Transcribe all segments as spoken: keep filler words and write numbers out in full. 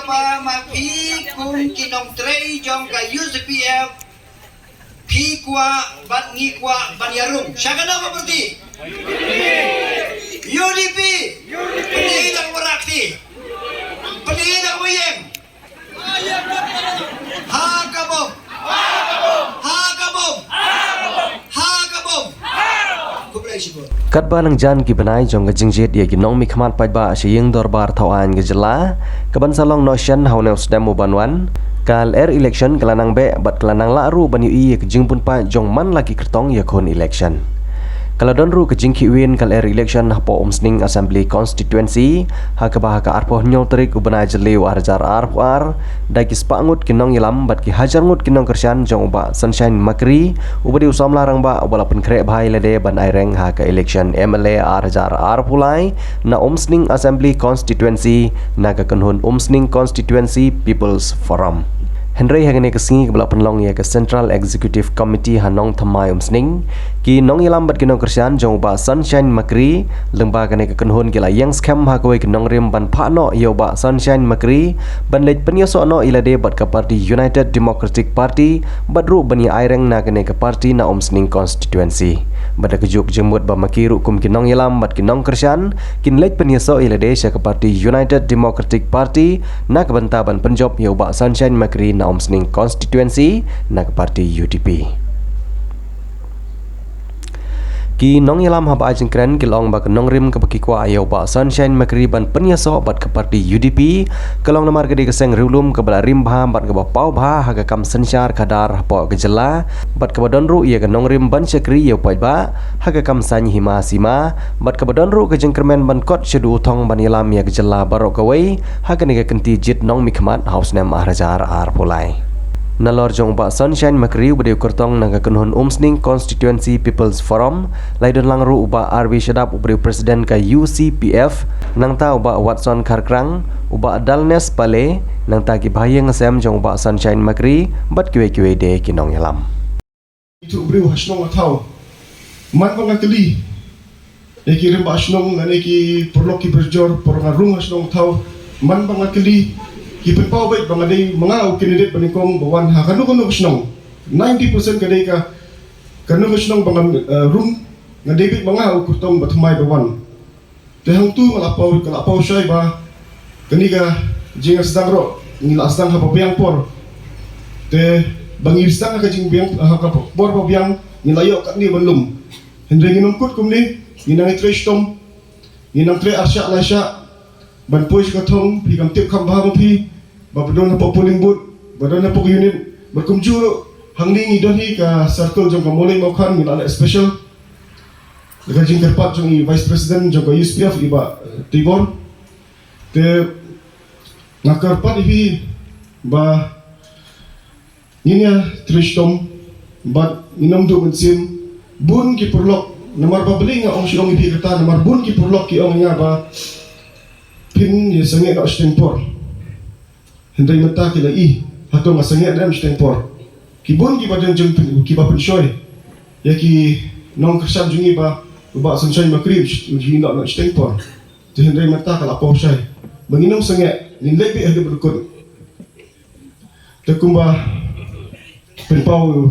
Ba ma phi kum ki nongtrei jong ka U C P F, phi kwah bad ngi kwah ban ïarung sha kano ka party? U D P. Pynïaid da ka warak ti. Pynïaid da ka waïeng. Ha ka bom. Ha ka bom. Ha ka bom. Khublei shibun. Katba nang jan ki bnai jong ka jingjied ïa ki nongmihkhmat paidbah sha ïing dorbar thaw aiñ ka jylla, ka ban sa long noh shen ha une u snem u ban wan, ka lyer election ka la nang beh bad ka la nang lah ruh ban ïohi ïa ka jingbun paid jong man la ki kyrtong ïakhun election. Ka la don ruh ka jingkhih win ka lyer election hapoh Umsning Assembly Constituency, ha kaba ha ka arphew hynñiew tarik u bnai Jylliew ar hajar arphew ar, da ki spah ngut ki nongïalam bad ki hajar ngut ki nongkyrshan jong u Bah Sunshine Makri, uba dei u samla rangbah uba la pynkhreh bha ïa lade ban aireng ha ka election M L A ar hajar arphew lai na Umsning Assembly Constituency, na ka kynhun Umsning Constituency People's Forum. Hynrei ha kane ka sngi kaba la pynlong ïa ka Central Executive Committee ha Nongthymmai Umsning, ki nongïalam bad ki nongkyrshan jong u Bah Sunshine Makri lyngba kane ka kynhun ki la ïeng skhem ha kawei ka nongrim ban phah noh ïa u Bah Sunshine Makri ban leit pynïasoh noh ïa lade bad ka party United Democratic Party, bad ruh ban ïa aireng na kane ka party na Umsning Constituency. Bad da ka juk jingmut ba ma ki ruh kum ki nongïalam bad ki nongkyrshan kin leit pynïasoh ïa lade sha ka party United Democratic Party na ka bynta ban pynjop ïa u Bah Sunshine Makri na Umsning Constituency na ka party U D P. Ki nongïalam haba ai jingkren ki la ong ba ka nongrim kaba ki kwah ïa u Bah Sunshine Makri ban pynïasoh bad ka party U D P ka long namar ka dei ka seng riewlum kaba la rim bha bad kaba paw bha ha ka kam synshar khadar hapoh ka jylla, bad kaba don ruh ïa ka nongrim ban shakri ïa u paidbah ha ka kam saiñ hima sima, bad kaba don ruh ka jingkyrmen ban kot shaduh u thong ban ïalam ïa ka jylla baroh kawei ha kane ka kynti jied nongmihkhmat ha u snem ar hajar arphew lai. Nalor jong u Bah Sunshine Makri uba dei u kyrtong na ka kynhun Umsning Constituency People's Forum, la ïadon lang ruh u Bah R B Shadap uba dei u president ka U C P F, nangta u Bah Watson Kharkrang, u Bah Dalnes Pale, nangta ki bahaïing hasem jong u Bah Sunshine Makri bad kiwei kiwei de ki nongïalam. Itu briew ha shnong ha thaw. Man ba nga kylli ïa ki rangbah shnong lane ki paralok ki briew jor, paralok nga rung ha shnong ha thaw. Man ba nga kylli, ki pynpaw beit ba nga dei ma nga u candidate ba nyngkong ba wan ha kano kano ka shnong. Ninety percent ka dei ka, kano ka shnong ba nga, eh, rung, nga dei beit ma nga u kyrtong ba thymmai ba wan. Te hangtu nga la paw, nga la paw shai ba kane ka jingïasdang ruh ngi la sdang ha ba biang por. Te ba ngi sdang ha ka jingbiang, ha ka por ba biang, ngi la ïoh katne ban lum. Hynrei ngin ym kut kumne, ngin nang trei shitom, ngin nang trei arshah laishah ban poi sha ka thong. Phi kam tip kham bha ma phi ba ba don hapoh polling booth, ba don hapoh unit, ba kumjuh ruh hangne ngi don hi ka circle jong ka Mawlai Mawkhan, ngi la leh special. Ka jingkyrpad jong i Vice President jong ka U C P F, i Bah, eh, Tibor. Te nga kyrpad ïa phi ba ngin ïa trei shitom bad ngin ym duh mynsiem. Bun ki paralok, namar ba balei nga ong shi ong ïa phi kata, namar bun ki paralok ki ong ïa nga ba phin ïa sangeh noh shiteng por. Hynrei mynta ki la ïohi hato nga sangeh ne em shiteng por. Ki bun kiba don jong, kiba pynshoi ïa ki nongkyrshan jong ngi ba u Bah Sunshine Makri u ju ïeh noh shiteng por. Te hynrei mynta ka la paw shai ba ngin ym sangeh, ngin leit beit haduh ba dkut. Te kumba pynpaw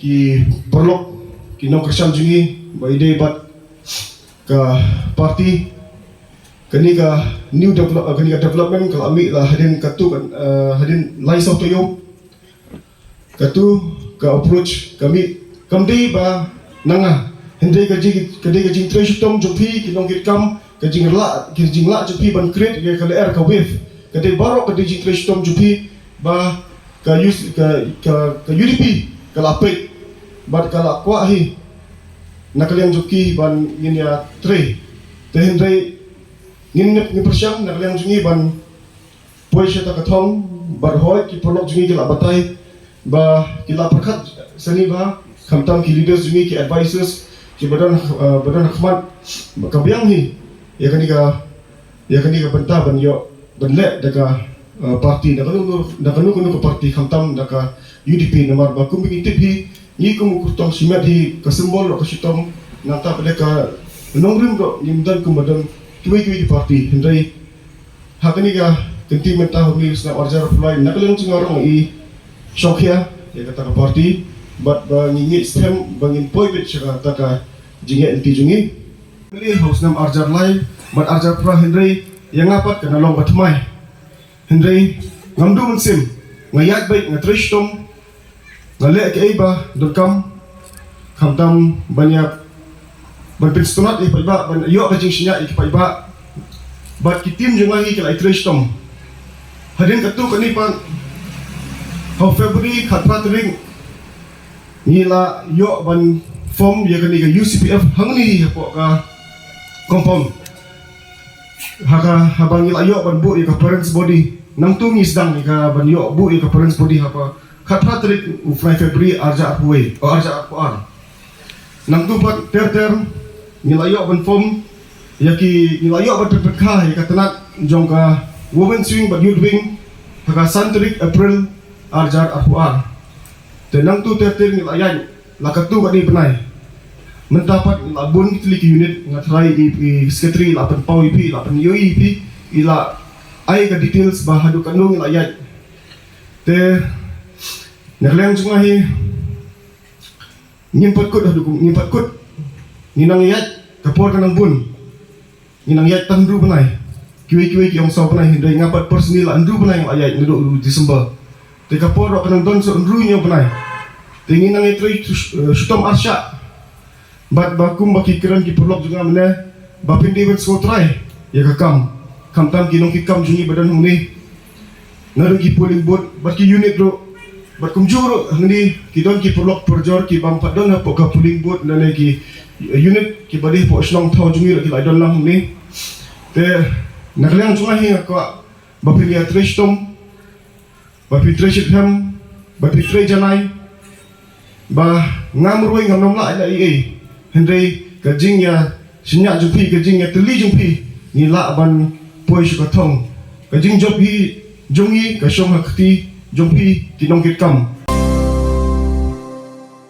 ki paralok, ki nongkyrshan jong ngi ba ïadei bad ka party, kane ka new develop, kane ka development ka la mih la hadien katu, eh, hadien lai saw taïew. Katu ka approach ka mih kam dei ba na nga, hynrei ka jing, ka dei ka jingtrei shitom jong phi ki nongkitkam, ka jinglah, ka jinglah jong phi ban create ïa ka lyer ka wave. Ka dei baroh ka dei jingtrei shitom jong phi ba ka us-, ka, ka, ka U D P ka la peit bad ka la kwah hi na ka liang jong ki ban ngin ïa trei. Te hynrei ngin, ngin pyrshang na ka liang jong ngi ban poi sha ta ka thong, bad hooid ki paralok jong ngi ki la batai ba ki la pyrkhat sani ba, khamtam ki leaders jong ngi, ki advisors kiba don, eh, ba don ha khmat, ka biang hi ïa kane ka, ïa kane ka bynta ban ïoh, ban leh da ka, eh, party, da kano, da kano kano ka party, khamtam da ka U D P, namar ba kumba ngi tip hi, ngi kum u kyrtong shimet hi ka symbol ruh ka shitom, nangta pat da ka nongrim ruh ngim don kumba don kiwei kiwei ki party. Hynrei ha kane ka Kynti mynta ha une u snem arjar pulai na ka liang jong nga ruh i shongkhia ïa kata ka party bad ba ngi ngeit skhem ba ngin poi beit sha kata ka jingngeit lynti jong ngi. Kali ha u snem arjar lai bad arjar phra hynrei ïa nga pat ka na long ba thymmai. Hynrei ngam duh mynsiem, nga ïaid beit, nga trei shitom, nga leh kaei ba donkam, khamtam ban ïa ban pynsngewtynnat ïa ki paidbah, ban ïoh ka jingshaniah ïa ki paidbah. Bad ki team jong nga hi ki la ïatrei shitom. Hadien katto katne pat ha u February khatphra tarik ngi la ïoh ban form ïa kane ka U C P F hangne hapoh ka compound. Ha ka, haba ngi la ïoh ban buh ïa ka parents body, nangta ngi sdang ïa ka ban ïoh buh ïa ka parents body ha ka khatphra tarik u bnai February arjar arphew, oh, arjar arphew ar. Nangta pat ter ter ngi la ïoh ban form ïa ki, ngi la ïoh ban pynpynkha ïa ka tnat jong ka Women's Wing bad Youth Wing ha ka san tarik April arjar arphew ar. Te nangta ter ter ngi la ïaid la katto katne bnai. Mynta pat ngi la bun ki tylli ki unit, nga tharai i, i secretary i la pynpaw ïa phi, i la pynïohi ïa phi, i la ai ka details ba haduh katno ngi la ïaid. Te na ka liang jong nga hi ngim pat kut haduh, ngim pat kut. Ngi nang ïaid, ka por ka nang bun. Ngi nang ïaid tang hynriew bnai. Kiwei kiwei ki ong saw bnai, hynrei nga pat personally la hynriew bnai nga la ïaid naduh u December. Te ka por ruh ka nang don sa hynriew hynñiew bnai. Te ngi nang ïatrei shu-, eh, shitom arshah. Bad ba kumba ki kren ki paralok jong nga mynne, ba phin dei ban sngewtrai ïa ka kam. Khamtam ki nongkitkam jong ngi ba don hangne. Naduh ki polling booth bad ki unit ruh, bad kumjuh ruh hangne ki don ki paralok parajor ki bym pat don hapoh ka polling booth lane ki unit kiba dei hapoh shnong thaw jong ngi ruh ki la don lang hangne. Te na ka liang jong nga hi nga kwah ba phin ïatrei shitom, ba phi trei shitom, ba phi trei janai, ba nga marwei ngam nym lah ïa ei ei. Hynrei ka jingïashaniah jong phi, ka jingïatylli jong phi, ngi lah ban poi sha ka thong. Ka jingjop hi jong ngi ka shong ha kti jong phi ki nongkitkam.